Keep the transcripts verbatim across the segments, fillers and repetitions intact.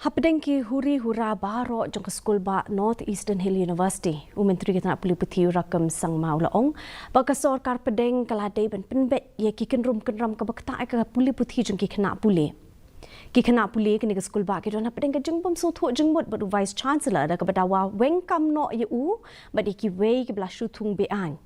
Hapdeng ki huri hura baroh jong ka skulbah North Eastern Hill University, u Myntri ka tnat pule puthi u Rakkam Sangma u la ong ba ka sorkar pdeng ka la dei ban pynbeit ïa ki kynrum kynram kaba ktah ïa ka pule puthi jong ki khynnah pule. Ki khynnah pule kane ka skulbah ki don hapdeng ka jingbym sngewthuh jingmut bad u Vice Chancellor da kaba dawa weng kam noh ïa u bad ïa kiwei kiba la shu thung be-aiñ.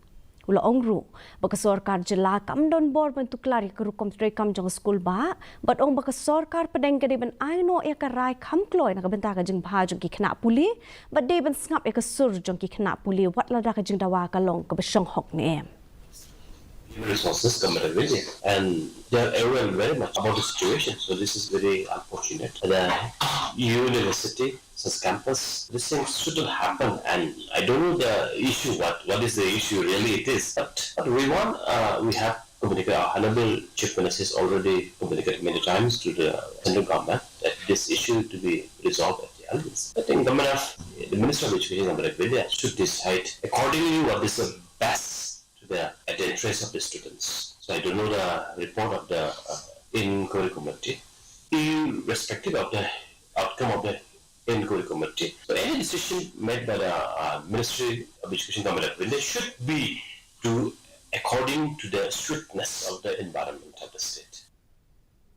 U la ong ruh ba ka sorkar jylla kam don bor ban tuklar ïa ka rukom treikam jong ka skulbah bad ong ba ka sorkar pdeng ka dei ban ai noh ïa ka rai kham kloi na ka bynta ka jingbha jong ki khynnah pule bad dei ban sngap ïa ka sur jong ki khynnah pule wat lada ka jingdawa ka long kaba shong hok ne em. Human Resources Government of India, and they are aware very much about the situation. So this is very unfortunate. The university, this campus, these things shouldn't happen. And I don't know the issue, what what is the issue really it is. But, but we want, uh, we have communicated. Our Honorable Chief Minister has already communicated many times to the central government that this issue to be resolved at the earliest. I think government of the Minister of Education, Government of India, should decide accordingly what is the best to the, at the interest of the students. So I don't know the report of the, uh, inquiry committee. Irrespective of the outcome of the inquiry committee, so any decision made by the, uh, Ministry of Education, Government of India, should be to according to the strictness of the environment of the state.